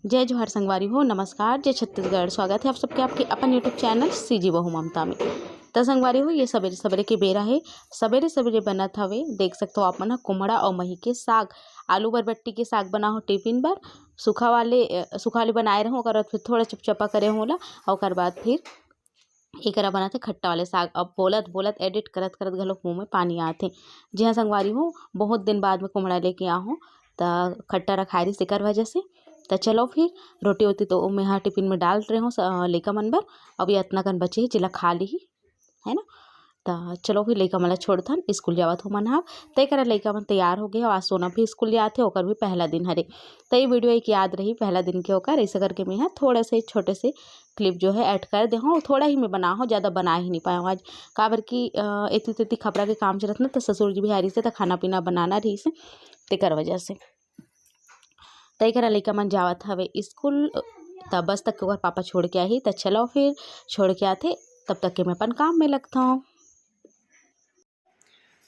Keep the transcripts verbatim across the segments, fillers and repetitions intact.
जय जोहार संगवारी हो, नमस्कार, जय छत्तीसगढ़। स्वागत है आप सबके आपके अपन YouTube चैनल सीजी बहू ममता में। त संगवारी हो, ये सबेरे सबेरे के बेरा है, सबेरे सबेरे बनत हवे। देख सकत हो आप मन ह कुम्हड़ा अउ मही के साग, आलू बरबट्टी के साग बना हो टिफिन बर। सूखा वाले, अ, सूखा वाले बनाए रहूँ, ओकर बाद फिर थोड़ा चपचपा करे हूँ ओला, अउ ओकर बाद फिर एकरा बनाथे खट्टा वाले साग। अब बोलत बोलत, एडिट करत करत घलो मुँह में पानी आथे। जी हाँ संगवारी हो, बहुत दिन बाद में कुम्हड़ा लेके आ हूँ, त खट्टा रखाए रहिस एकर वजह से। त चलो फिर, रोटी वोटी तो मैं हा टिफिन में डाल रहे हूँ स-, लइका मन बर। अब ये अतना कन बचे हे, जेला खा ली, है ना। त चलो फिर लइका मन ला छोड़थन, स्कूल जावत हो मन हा। त एकरा लइका मन तैयार हो गए, आज सोनम भी स्कूल जात हे, ओकर भी पहला दिन हरे। त ये वीडियो एक याद रही पहला दिन के ओकर। ऐसे करके मैं हा थोड़ा से छोटे से क्लिप जो है ऐड कर दे हूँ, थोड़ा ही मैं बना हूँ, ज़्यादा बना ही नहीं पाया हूँ आज, काबर कि, अ, एती तेती खपरा के काम चलत ना, त ससुर जी भी आ रहिस हे, त खाना पीना बनाना रहिस हे, तेकर वजह से। त एकरा लइका मन जावत हवे स्कूल, त बस तक के ओकर पापा छोड़ के आही। त चलो फिर, छोड़ के आथे, तब तक के मैं अपन काम में लगता हूँ।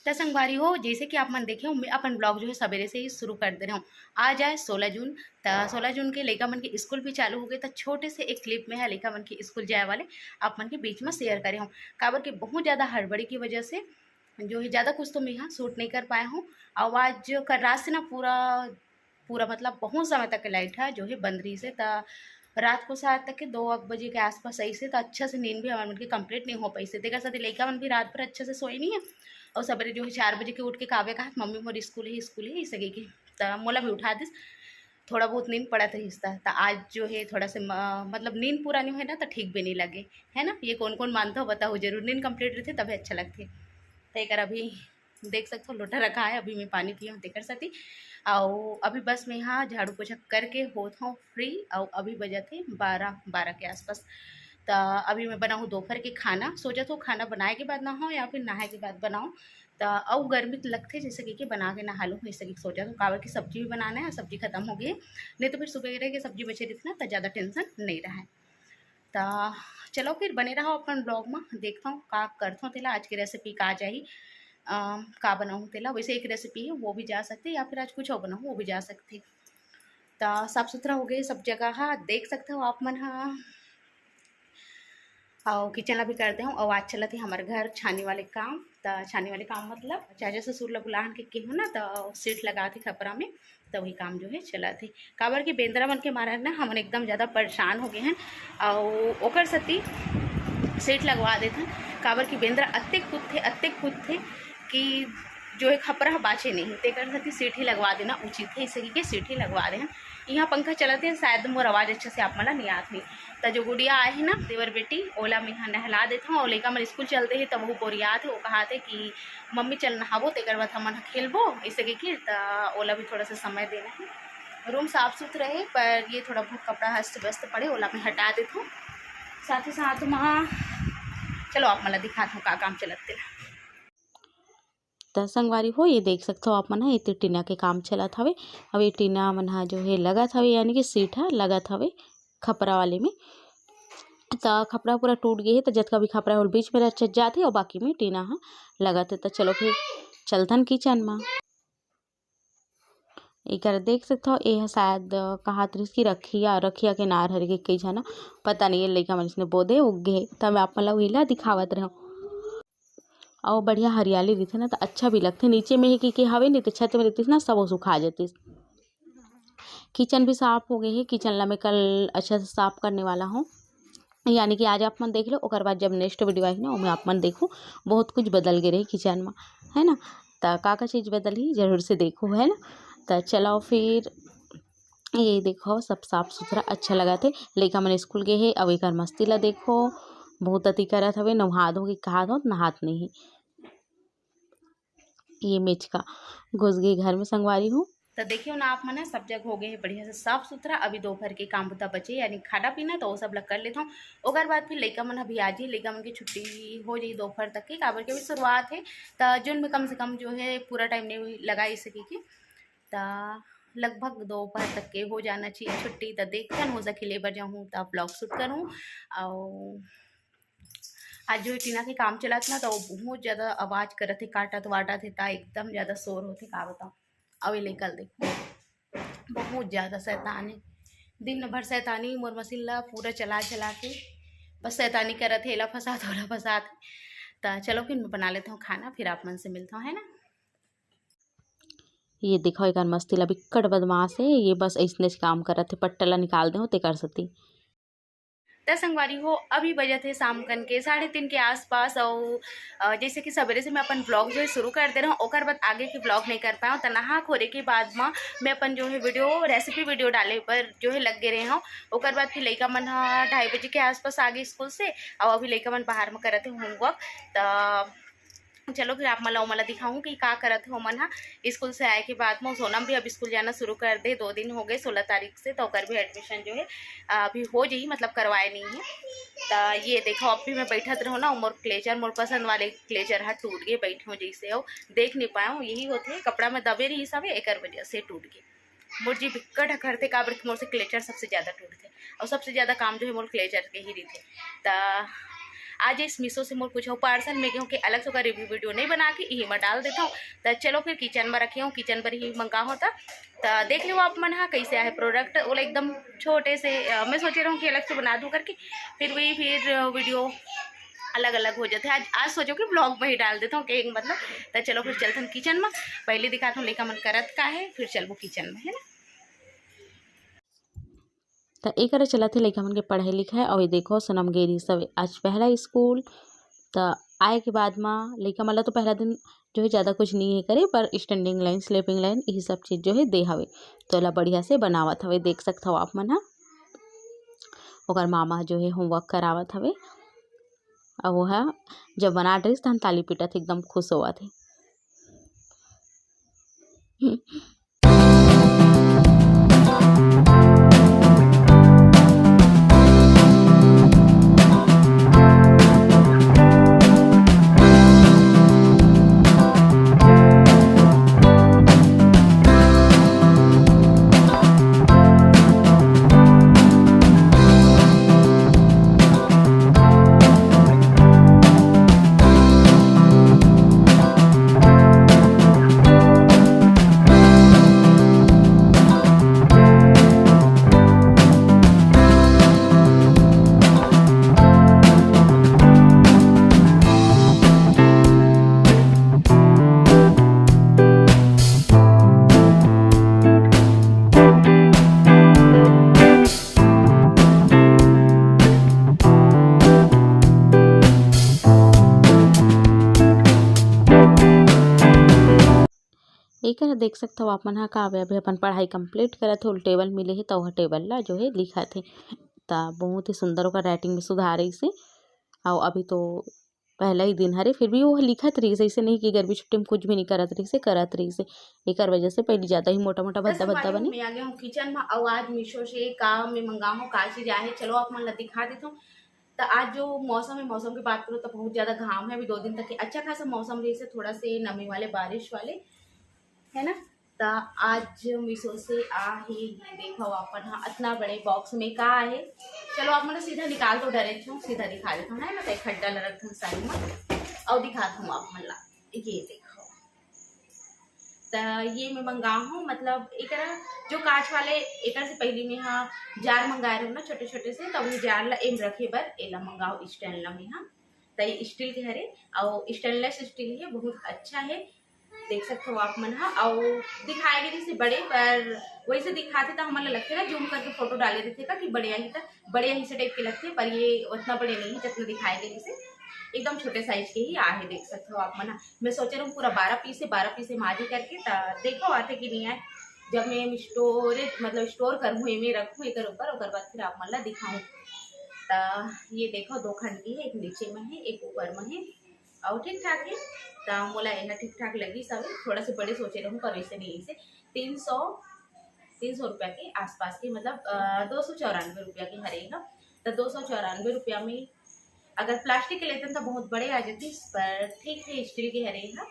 त संगवारी हो, जैसे कि आप मन देखे हो, मैं अपन ब्लॉग जो है सवेरे से ही शुरू कर दे रहे हूँ। आज आए सोलह जून, त सोलह जून के लइका मन के स्कूल भी चालू हो गए। त छोटे से एक क्लिप में है लइका मन के स्कूल जाए वाले, आप मन के बीच में शेयर करे हूँ, काबर कि बहुत ज़्यादा हड़बड़ी की वजह से जो है ज़्यादा कुछ तो मैं यहाँ शूट नहीं कर पाया हूँ। और आज कल रात से ना पूरा पूरा मतलब बहुत समय तक के लाइट है जो है बंद रहिस हे। त रात को शायद तक के दो बजे के आसपास अइस हे, त अच्छा से नींद भी हमर मन के कंप्लीट नहीं हो पाइस हे। तेकर साथ लइका मन भी रात भर अच्छा से सोए नहीं है, और सवेरे जो है चार बजे के उठ के काव्य कहा, "मम्मी मोर स्कूल है, स्कूल है," ऐसे कह के। त मोला भी उठा दिस, थोड़ा बहुत नींद पड़त रहिस त। त आज जो है थोड़ा से म-, मतलब नींद पूरा नहीं होए ना, त ठीक भी नहीं लगे, है ना। ये कौन कौन मानता हो बताओ जरूर, नींद कंप्लीट रहते तभी अच्छा लगते। त एकर अभी देख सकथो, लोटा रखा है, अभी मैं पानी पीऊँ तेकर सेती। अउ अभी बस मैं यहाँ झाड़ू पोछा करके होत हूँ फ्री। अउ अभी बजत हे बारह, बारह के आसपास। त अभी मैं बनाऊँ दोपहर के खाना, सोचत हूँ खाना बनाए के बाद नहाऊँ या फिर नहाए के बाद बनाऊँ। त अउ गर्मी तो लगथे, जैसे कि, कि बना के नहा लूँ, जैसे कि सोचत हूँ, काबर कि सब्जी भी बनाना है, सब्जी खत्म हो गई है, नहीं तो फिर सुबह के सब्जी बचे रहिथे ना, त ज़्यादा टेंशन नहीं रहे। त चलो फिर बने रहो अपन ब्लॉग में, देखता हूँ का करता हूँ तेला, आज की रेसिपी का जाही, अम, का बनाऊँ तेला। वैसे एक रेसिपी है, वो भी जा सकती है, या फिर आज कुछ और बनाऊँ, वो भी जा सकती है। त साफ सुथरा हो गए सब जगह हा, देख सकते हो आप मन हा। अउ किचन ला भी कर दे हूँ। अउ आज चलत हे हमर घर छानी वाले काम। त छानी वाले काम मतलब चाचा ससुर ला बुलाहन के केहूँ ना, त सीट लगात हे खपरा में, त वही काम जो है चलत हे। काबर कि बेंदरा मन के मारे ना हमन एकदम ज़्यादा परेशान हो गए हैं, अउ ओकर सेती सीट लगवा देत हैं। काबर कि बेंदरा अतेक कुदथे, अतेक कुदथे कि जो है खपरा ह बाचे नहीं, तेकर सेती सीट ही लगवा देना उचित है, इसे के सीट ही लगवा दे हैं। यहाँ पंखा चलत हे, शायद मोर आवाज़ अच्छा से आप मन ला नहीं आत हे। त जो गुड़िया आए हे ना, देवर बेटी, ओला मैं हा नहला देत हूँ, अउ लइका मन स्कूल चलते हे, त वो बोरियात हे, वो कहात हे कि मम्मी चल नहाबो, तेकर बाद हमन हा खेलबो, ऐसे कहिके। त ओला भी थोड़ा सा समय देना है। रूम साफ सुथरा है, पर ये थोड़ा बहुत कपड़ा अस्त व्यस्त पड़े, ओला मैं हटा देत हूँ। साथ ही साथ मा चलो आप मन ला दिखात हूँ का काम चलत तेला। त संगवारी हो, ये देख सकथो आप मन ह, एती टीना के काम चलत हवे। अब ये टीना मन ह जो हे लगत हवे, यानी कि सीट ह लगत हवे खपरा वाले में। त खपरा पूरा टूट गे हे, त जतका भी खपरा हे, ओला बीच में रचत जात हे, अउ बाकी में टीना ह लगत हे। त चलो फिर चलथन किचन म। एकर देख सकथव, ए ह शायद, अ, कहात रहिस कि रखिया, रखिया के नार हरे के कई झन, पता नहीं, ये लइका मन इसने बोदे उग गे हे, त मैं आप मन ला उही ला दिखावत रहेंव। अउ बढ़िया हरियाली रहिथे ना, त अच्छा भी लगथे। नीचे में ही के, के हवे नहीं, त छत में रहतिस ना, सब सुखा जतिस। किचन भी साफ हो गए हे, किचन ला मैं कल अच्छा से साफ करने वाला हूँ। यानी कि आज आप मन देख लो, ओकर बाद जब नेक्स्ट वीडियो आही ना, ओमे आप मन देखो, बहुत कुछ बदल गे रही किचन में, है ना। त का का चीज़ बदलही, जरूर से देखो, है ना। त चलो फिर, ये देखो, सब साफ सुथरा अच्छा लगत हे। लइका मन स्कूल गे हे, अब एकर मस्ती ला देखो, बहुत अति करत हवे, नहा धो के कहा धो, नहात नहीं। ये मेचका घुस गे घर में, संगवारी हो। त देखियो ना आप मन, सब जगह हो गए हे बढ़िया से साफ सुथरा। अभी दोपहर के काम बुता बचे, यानी खाना पीना, त वो सब ला कर लेत हूँ। ओकर बाद फिर लइका मन अभी आ जाही, लइका मन की छुट्टी हो जाही दोपहर तक के, काबर के अभी शुरुआत हे, त जून में कम से कम जो है पूरा टाइम नहीं लगा सके के, त लगभग दोपहर तक के हो जाना चाहिए छुट्टी। त देखथन, हो सके लेबर जाहूँ त ब्लॉग शूट करूँ। अउ आज जो टीना के काम चलत ना, त वो बहुत ज़्यादा आवाज़ करत हे, काटत वाटत हे, त एकदम ज़्यादा शोर होथे, का बताऊँ। अउ ये लइका ल देखो, बहुत ज़्यादा शैतान हे, दिन भर शैतानी मोर मशीन ला पूरा चला चला के बस शैतानी करत हे, एला फंसात, ओला फंसात। त चलो फिर मैं बना लेता हूँ खाना, फिर आप मन से मिलता हूँ, है ना। ये देखो, एकर मस्ती ला, बिक्कट बदमाश है ये, बस ऐसने काम करत हे, पट्टा ला निकाल दे हो तेकर सती। त संगवारी हो, अभी बजत हे शाम कन के साढ़े तीन के आसपास। और अ, जैसे कि सवेरे से मैं अपन ब्लॉग जो है शुरू कर दे रहा हूँ, ओकर बाद आगे की ब्लॉग नहीं कर पाया हूँ। त नहा खोरे के बाद में मैं अपन जो है वीडियो, रेसिपी वीडियो डाले पर जो है लग गए रहे हूँ। ओकर बाद फिर लइका मन ह ढाई बजे के आसपास आ गए स्कूल से, और अभी लइका मन बाहर में करत हे होमवर्क। त चलो फिर आप मन ला ओमन ला दिखाऊँ कि का करत हे ओमन ह। स्कूल से आए के बाद में सोनम भी अब स्कूल जाना शुरू कर दे, दो दिन हो गए, सोलह तारीख से, तो ओकर भी एडमिशन जो है अभी हो जाही, मतलब करवाए नहीं है। त ये देखो, अब भी मैं बैठत रहो ना, मोर क्लेचर, मोर पसंद वाले क्लेचर ह टूट गए, बैठे हो जैसे हो, देख नहीं पाए हो, यही होते कपड़ा में दबे रही सब, एकर वजह से टूट गए। मोर जी बिक्कट ह खरथे, काबर कि मोर से क्लेचर सबसे ज्यादा टूटथे, और सबसे ज्यादा काम जो है मोर क्लेचर के ही रहिथे। त आज इस मीशो से मोर कुछ पार्सल में गेहूँ के अलग से ओकर रिव्यू वीडियो नहीं बना के यही मैं डाल देता हूँ। त चलो फिर किचन में रखे हूँ, किचन पर ही मंगा होता। त देख लो आप मन हा कैसे आहे प्रोडक्ट, ओला एकदम छोटे से अ, मैं सोचे रहूँ कि अलग से बना दूँ करके, फिर वही फिर वीडियो अलग अलग हो जाते हैं। आज आज सोचो कि ब्लॉग में ही डाल देता हूँ कि मतलब। त चलो फिर चलते हैं किचन में, पहले दिखाता हूँ लइका मन करत का है, फिर चलबो किचन में, है ना। त एकरा चलत हे लइका मन के पढ़ाई लिखाई। अउ ये देखो, सोनम गे रहिस हवे आज पहला स्कूल। त आए के बाद म लइका मन ला तो पहला दिन जो है ज़्यादा कुछ नहीं है करे, पर स्टैंडिंग लाइन, स्लीपिंग लाइन, यही सब चीज़ जो है दे हवे। तो एला बढ़िया से बनावत हवे, देख सकत हव आप मन ह। ओकर मामा जो है होमवर्क करावत हवे। अब वो ह जब बना डरिस तहन ताली पीटत हे, एकदम खुश होवत हे। एकर देख सकथव आप मन ह, काव्या अभी अपन पढ़ाई complete करत हे, ओला टेबल मिले हे, त ओह टेबल ला जो हे लिखत हे। त बहुत ही सुंदर ओकर राइटिंग में सुधार अइसे। अउ अभी तो पहला ही दिन हरे, फिर भी वो लिखत रहिस, ऐसे नहीं कि गर्मी छुट्टी में कुछ भी नहीं करत रहिस, करत रहिस। एकर वजह से पहली ज्यादा ही मोटा मोटा भद्दा भद्दा बने। मैं आ गया हूँ किचन में। अउ आज मीशो से का मैं मंगा हूँ, का चीज आहे, चलो आप मन ला दिखा देता हूँ। तो आज जो मौसम है, मौसम की बात करूँ तो बहुत ज्यादा घाम है। अभी दो दिन तक के अच्छा खासा मौसम रहिस, थोड़ा से नमी वाले, बारिश वाले, है ना। त आज मीशो से आ ही, देखो अपन हा इतना बड़े बॉक्स में का है। चलो आप मन सीधा निकाल तो डरे छो, सीधा दिखा देता हूँ, है ना। तो एक खड्डा ल रखत हूँ साइड में और दिखाता हूँ आप मन ला। ये देखो, त ये मैं मंगा हूँ, मतलब एकरा जो कांच वाले, एकर से पहले में हाँ जार मंगाए रहूँ ना छोटे छोटे से, तब वो जार ला एम रखे बर एला मंगाओ स्टैंड ला में हाँ। त ये स्टील के हरे और स्टेनलेस स्टील है, बहुत अच्छा है। देख सकते हो आप मन हा। और दिखाए गे जैसे बड़े, पर वैसे दिखाते तो हमन ला लगते ना जूम करके फोटो डाले रहते का कि बड़े आही, तो बड़े आही से टाइप के लगते, पर ये उतना बड़े नहीं है जितना दिखाए गे जैसे, एकदम छोटे साइज के ही आहे। देख सकते हो आप मन हा। मैं सोचे रहूँ पूरा बारह पीस है, बारह पीस है माजी करके, त देखो आते कि नहीं आए। जब मैं स्टोरेज मतलब स्टोर करूँ, मैं रखूँ एक ऊपर, ओकर बाद फिर आप मन ला दिखाऊँ। त ये देखो दो खंड की है, एक नीचे में है, एक ऊपर में है। अउ ठीक ठाक हे, त मोला एहा ठीक ठाक लगिस हवे। थोड़ा से बड़े सोचे रहूँ, पर वैसे नहीं, इसे तीन सौ, तीन सौ रुपया के आसपास के, मतलब दो सौ चौरानवे रुपया के हरे ह। त दो सौ चौरानवे रुपया में अगर प्लास्टिक के लेते त बहुत बड़े आ जातीस, पर ठीक है, स्टील के हरे ह,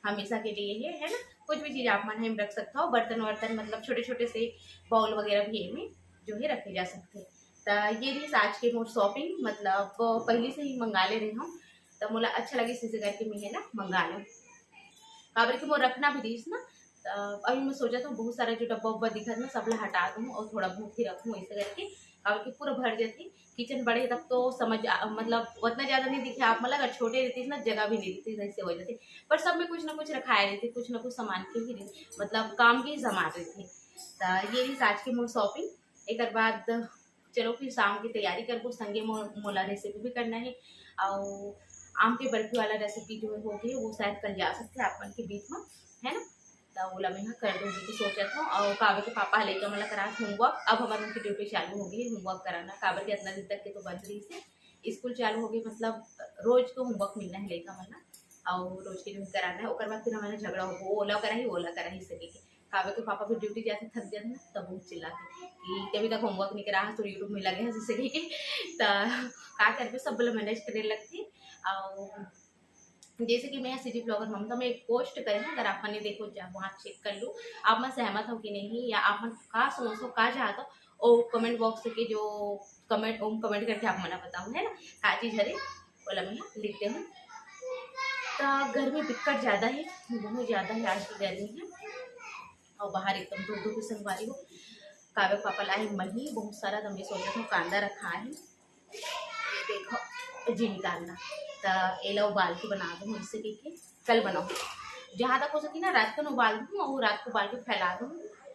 हमेशा के लिए है, है ना। कुछ भी चीज आप मन एम रख सकता हो, बर्तन वर्तन, मतलब छोटे छोटे से बाउल वगैरह भी एमे जो है रखे जा सकते हैं। त ये रहिस आज के मोर शॉपिंग, मतलब पहले से ही मंगा ले रही हूँ, त मोला अच्छा लगिस इसे करके मैं है ना मंगा लूँ, काबर कि मोर रखना भी रहिस ना। त अभी मैं सोचत हूँ बहुत सारा जो डब्बा उब्बा दिखत ना, सब ला हटा दूँ और थोड़ा बहुत ही रखूँ, ऐसे करके, काबर कि पूरा भर जाती। किचन बड़े तक तो समझ आ, मतलब उतना ज़्यादा नहीं दिखे आप मन ला, अगर छोटे रहती ना, जगह भी नहीं रहती, ऐसे हो जाती। पर सब में कुछ ना कुछ रखाए रहती, कुछ ना कुछ सामान के ही रही, मतलब काम के ही सामान रहती। त ये रही आज की मोर शॉपिंग। एक बाद चलो फिर शाम की तैयारी करबो, संगे मो-, मोला रेसिपी भी करना है। और आम के बर्फी वाला रेसिपी जो होगी वो शायद कल जा सकते हैं आप मन के बीच में, है ना? त ओला मैं ह कर दूंगी तो सोचत हूँ। और काव्य के पापा ह लइका मन ला करात होमवर्क, अब हमर मन की ड्यूटी चालू हो गई है होमवर्क कराना, काबर के इतना दिन तक के तो बंद रही से, स्कूल चालू हो गई, मतलब रोज तो होमवर्क मिलना है लइका मन ला, और रोज के दिन कराना है। ओकर बाद फिर हमारा झगड़ा हो, वो ओला कराही, ओला कराही सके के। काव्य के पापा भी ड्यूटी जाते, थक जाते ना, तब बहुत चिल्लाते कि तभी तक होमवर्क नहीं करा, तो यूट्यूब में लगे हैं जैसे कि त का करबे, सब बोला मैनेज करे लगती। और जैसे कि मैं सिटी ब्लॉगर ममता में एक पोस्ट करे हूँ, अगर आप मन नहीं देखो जा वहाँ चेक कर लो, आप मन सहमत हो कि नहीं, या आप मन का सोचो, का चाहत हो, ओ कमेंट बॉक्स के जो कमेंट ओम कमेंट करके आप मन बताओ, है ना, का चीज हरे, ओला मैं लिख दे हूँ। त गर्मी बिक्कट ज़्यादा है, बहुत ज़्यादा है आज की गर्मी है। और बाहर एकदम धूप धूप संगवारी हो। काव्य पापा लाए मही बहुत सारा, त मैं सोचत हूँ कांदा रखा है, ये देखो, जिन कांदा, त एला उबाल के बना दूँ, इससे के कल बनाऊँ। जहाँ तक हो सके ना रात को उबाल दूँ और रात को उबाल के फैला दूँ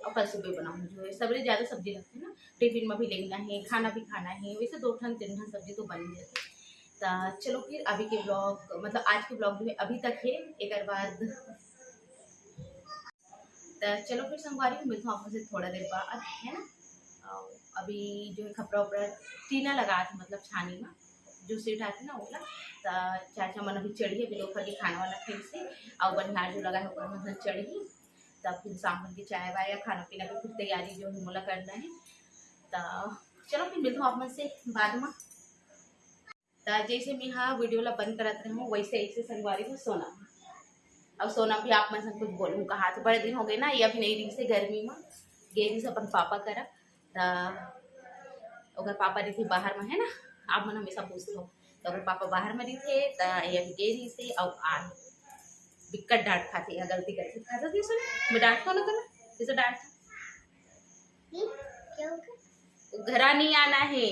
और कल सुबह बनाऊँ। जो है सबसे ज़्यादा सब्जी लगती है ना, टिफिन में भी लेना है, खाना भी खाना है, वैसे दो ठन तीन ठन सब्जी तो बन ही जाती है। त चलो फिर अभी के ब्लॉग, मतलब आज के ब्लॉग जो है अभी तक है, एक बाद त चलो फिर संगवारी हो, मिलता हूँ आप मन से थोड़ा देर बाद, है ना। और अभी जो है खपरा उपरा टीना लगा थे, मतलब छानी में जो सीट आती ना ओला, त चाचा मन अभी चढ़ी, अभी दोपहर के खाना वाना खाई से, और बनिहार जो लगा है ओकर मन चढ़ी, तब फिर शाम के चाय वाय या खाना पीना की फिर तैयारी जो है मोला करना है। त चलो फिर मिलता हूँ आप मन से बाद में। त जैसे मैं हाँ वीडियो ला बंद करत रहूँ, वैसे ऐसे संगवारी हो सोना। अब सोना भी आप मन से कुछ बोलूँ कहा, तो बड़े दिन हो गए ना, ये अभी नहीं रही से गर्मी में, गए रही से अपन पापा करा। त ओकर पापा रही थे बाहर में, है ना, आप मन हमेशा पूछते हो, तो ओकर पापा बाहर में रही थे, त ये अभी गए रही से, अब आ बिक्कट डांट खाते, या गलती करके खाता थी सुन, मैं डांट कौन होता ना, किसे डांट? हम्म, क्या हो गया? घरा नहीं आना है।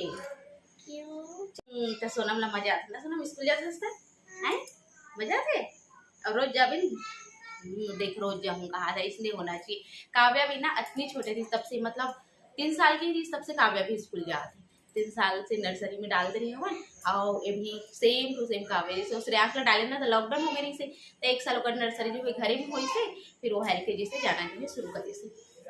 क्यों? हम्म, तो सोनम ला मजा आता ना, सोनम स्कूल जाते हैं, हैं? मजा आते? अब रोज जाबे नहीं? हम्म, देख, रोज जाऊँ कहा था, इसलिए होना चाहिए। काव्या भी ना इतनी छोटे थी तब से, मतलब तीन साल की थी तब से काव्या भी स्कूल जाती। तीन साल से नर्सरी में डाल दे रही हूँ, और ये भी सेम टू सेम काव्या जैसे। और श्रेयांश ला डाले ना तो लॉकडाउन हो गई से, तो एक साल ओकर नर्सरी जो है घरे में होई से, फिर वो एलकेजी से जाना जो है शुरू करे से।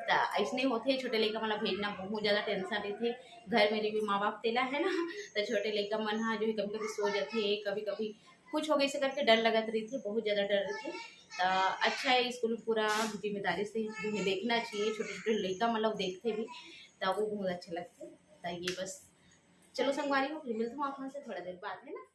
त ऐसने होथे, छोटे लइका मन ला भेजना बहुत ज़्यादा टेंशन रहिथे। घर में रहिबे माँ बाप तेला, है ना, त छोटे लइका मन ह जो है कभी-कभी सो जाथे, कभी-कभी कुछ हो गइसे करके डर लगत रहिथे, बहुत ज़्यादा डर रहिथे। त अच्छा है, स्कूल में पूरा जिम्मेदारी से जो है देखना चाहिए, छोटे-छोटे लइका मन ला देखथे भी, त वो बहुत अच्छा लगथे। त ये बस, चलो संगवारी हो, फिर मिलत हूँ आप मन से थोड़ा देर बाद, है ना।